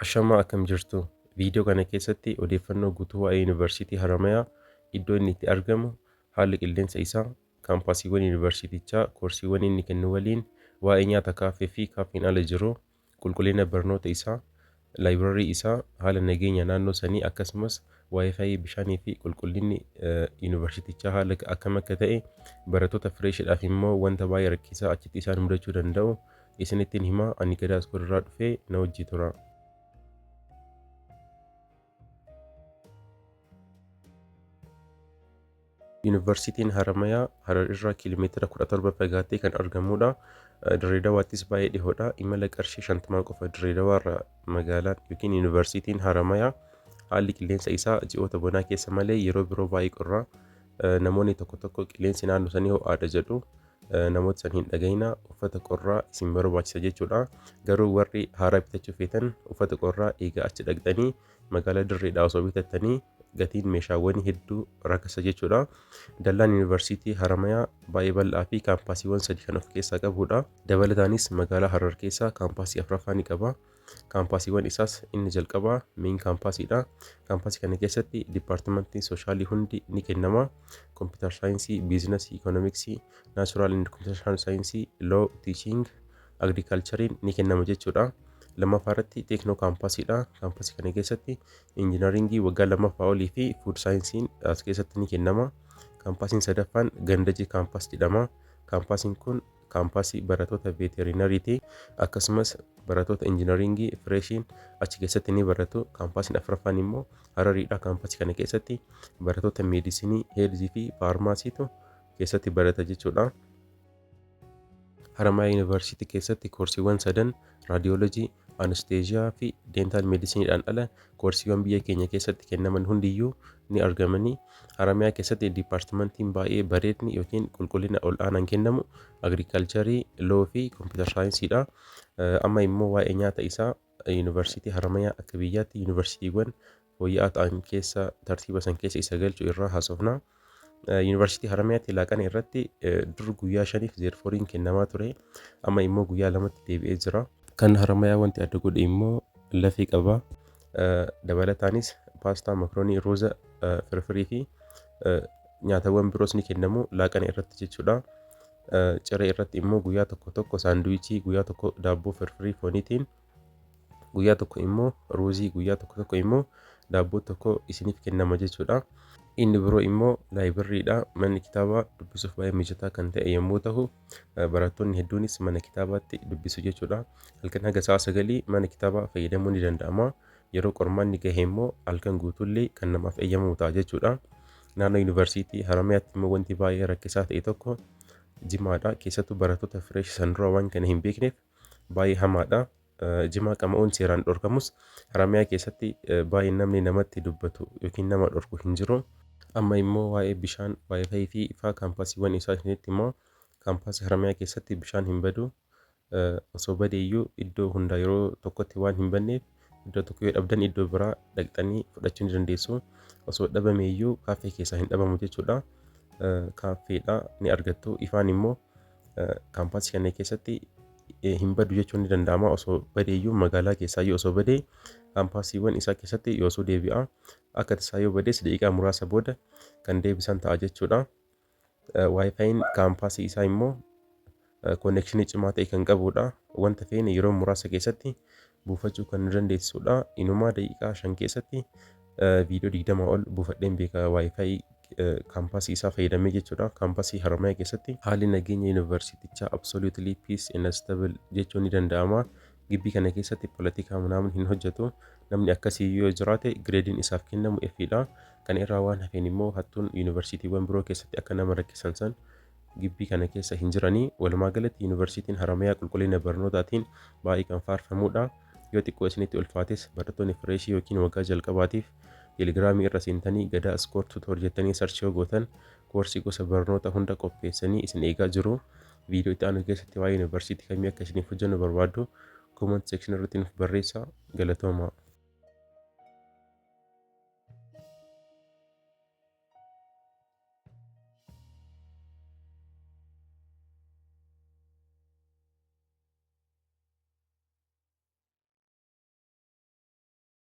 Ashamaa, akkam jirtu? Viidiyoo kana keessatti odeeffannoo guutuu waa'ee Yuunivarsiitii Haramayaa, iddoo inni itti argamu, haalli qilleensa isaa, kaampaasiiwwan yuunivarsiitichaa, koorsiiwwan inni kennu waliin, waa'ee nyaata kaaffee fi kaaffeen ala jiru, qulqullina barnoota isaa, laayibrarii isaa, haala nageenya naannoo sanii, akkasumas WiFi, bishaanii fi qulqullinni yuunivarsiitichaa haala akkam akka ta'e, barattoota fireeshiidhaaf immoo wanta baay'ee rakkisaa achitti isaan mudachuu danda'u isinittiin hima. Ani Gadaa Iskool irraa dhufee na wajjii tura. Yuunivarsiitiin Haramayaa Harar irraa kiiloomeetira 17 fagaatee kan argamudha. Dirree Dawaattis baay'ee dhihoodha. Imala qarshii 50 qofa Dirree Dawaarraa magaalaan yookiin Yuunivarsiitiin Haramayaa. Haalli qilleensa isaa ji'oota bonaa keessa malee yeroo biroo baay'ee qorra. Namoonni tokko tokko qilleensi naannoo sanii ho'aadha jedhu. Namoota san hin dhagayina, uffata qorraa isin barbaachisa jechuudha. Garuu warri haaraa bitachuu feetan uffata qorraa eega achi dhaqxanii magaalaa Dirreedhaa osoo bitattanii gatiin meeshaawwanii hedduu rakasa jechuudha. Dallaan Yuunivarsiitii Haramayaa baay'ee bal'aa fi kaampaasiiwwan sadi kan of keessaa qabudha. Dabalataanis magaalaa Harar keessaa kaampaasii afraffaa ni qaba. Kaampaasiiwwan isaas inni jalqabaa main kaampaasiidha. Kaampaasii kana keessatti dipaartimantiin soshaalii hundi ni kennama. Kompiitar saayinsii, biizinasii, ikoonomiksii, naachuraal and kompiitar saayinsii, loo, tiichiing, agriikaalchariin ni kennama jechuudha. Lammaffaa irratti teeknoo kaampaasiidha. Kaampaasii kana keessatti injinaringii waggaa lammaffaa olii fi fuud saayinsiin as keessatti ni kennama. Kaampaasiin sadaffaan Gandaji kaampaas jedhama. Kaampaasiin kun kaampaasii barattoota veeterinariiti. Akkasumas barattoota injinaringii fireeshiin achi keessatti ni baratu. Kaampaasiin afuraffaan immoo Harariidha. Kaampaasii kana keessatti barattoota meedisinii, heelzii fi faarmaasiitu keessatti barata jechuudha. Haramayaa Yuunivarsiitii keessatti koorsiiwwan sadan raadiyoolojii, anesthesia fi dental medicine ala koorsiiwwan biyya keenya keessatti kennaman hundiyyuu ni argamanii. Haramayaa keessatti dipaartimantiin baay'ee bareedni yookiin qulqullina ol'aanaan kennamu agriikaalcharii, loo fi kompiitar saayinsiidha. Amma immoo waa'ee nyaata isaa Yuunivarsiitii Haramayaa akka biyyaatti yuunivarsiitiiwwan fooyya'aa ta'an keessa tartiiba san keessa isa galchu irraa haasofna. Yuunivarsiitii Haramayaatti laaqana irratti dur guyyaa shaniif zeerfooriin kennamaa ture. Amma immoo guyyaa lamatti deebi'ee jira. Kan Haramayaa wanti adda godhu immoo lafee qaba. Dabalataanis paastaa, makroonii, ruuza, firfirii fi nyaatawwan biroos ni kennamu laaqana irratti jechuudha. Ciree irratti immoo guyyaa tokko tokko saanduwichii, guyyaa tokko daabboo firfirii fooniitiin, guyyaa tokko immoo ruuzii, guyyaa tokko tokko immoo daabboo tokko isiniif kennama jechuudha. Inni biroo immoo laayibirriidha. Manni kitaabaa dubbisuuf baay'ee mijataa kan ta'e yommuu ta'u, barattoonni hedduunis mana kitaabaatti dubbisu jechuudha. Halkan haga sa'a 9 mana kitaabaa fayyadamuu ni danda'ama. Yeroo qormaanni gahe immoo halkan guutuullee kan namaaf eeyyamamu ta'a jechuudha. Naannoo Yuunivarsiitii Haramayaatti immoo wanti baay'ee rakkisaa ta'e tokko jimaadha. Keessattuu barattoota fireesh san dura waan kana hin beekneef baay'ee hamaadha. Jimaa qama'uun seeraan dhorkamus Haramayaa keessatti baay'ee namni namatti dubbatu yookiin nama dhorku hin jiru. Amma immoo waa'ee bishaan, WiFi fi ifaa kaampaasiiwwan isaa isinitti hima. Kaampaasii Haramayaa keessatti bishaan hin badu. Osoo bade iyyuu iddoo hundaa yeroo tokkotti waan hin banneef iddoo tokko yoo dhabdan iddoo biraa dhaqxanii fudhachuu ni dandeessu. Osoo dhabame iyyuu kaaffee keessaa hin dhabamu jechuudha. Kaaffeedha ni argattu. Ifaan immoo kaampaasii kana keessatti hin badu jechuun ni danda'ama. Osoo bade iyyuu magaalaa keessaa iyyuu osoo bade kaampaasiiwwan isaa keessatti yoosuu deebi'a. Akka tasaa yoo bades daqiiqaa muraasa booda kan deebisan ta'a jechuudha. WiFi'n kaampaasii isaa immoo konnekshinii cimaa ta'e kan qabudha. Wanta feene yeroo muraasa keessatti buufachuu kan nu dandeessisudha. Inumaa daqiiqaa 5 keessatti viidiyoo 20 ol buufadheen beeka WiFi kaampaasii isaa fayyadamee jechuudha. Kaampaasii Haramayaa keessatti haalli nageenya yuunivarsiitichaa absolutely peace and stable jechuun ni danda'ama. Gibbii kana keessatti polotikaa munaamun hin hojjetu. Namni akkasii yoo jiraate gireediin isaaf kennamu F dha. Kana irraa waan hafeen immoo hattuun yuunivarsiitiiwwan biroo keessatti akka nama rakkisan san gibbii kana keessa hin jirani. Walumaa galatti yuunivarsiitiin Haramayaa qulqullina barnootaatiin baay'ee kan faarfamuudha. Yoo xiqqoo isinitti ulfaates barattoonni fireeshii yookiin waggaa jalqabaatiif teelegiraamii irra seentanii Gadaa Score Tutor jettanii search yoo gootan koorsii gosa barnoota hunda qopheessanii isin eegaa jiru. Viidiyoo itti aanu keessatti waa'ee yuunivarsiitii kamii akka isiniif hojjennu barbaaddu comment section irratti nuuf barreessaa. Galatoomaa.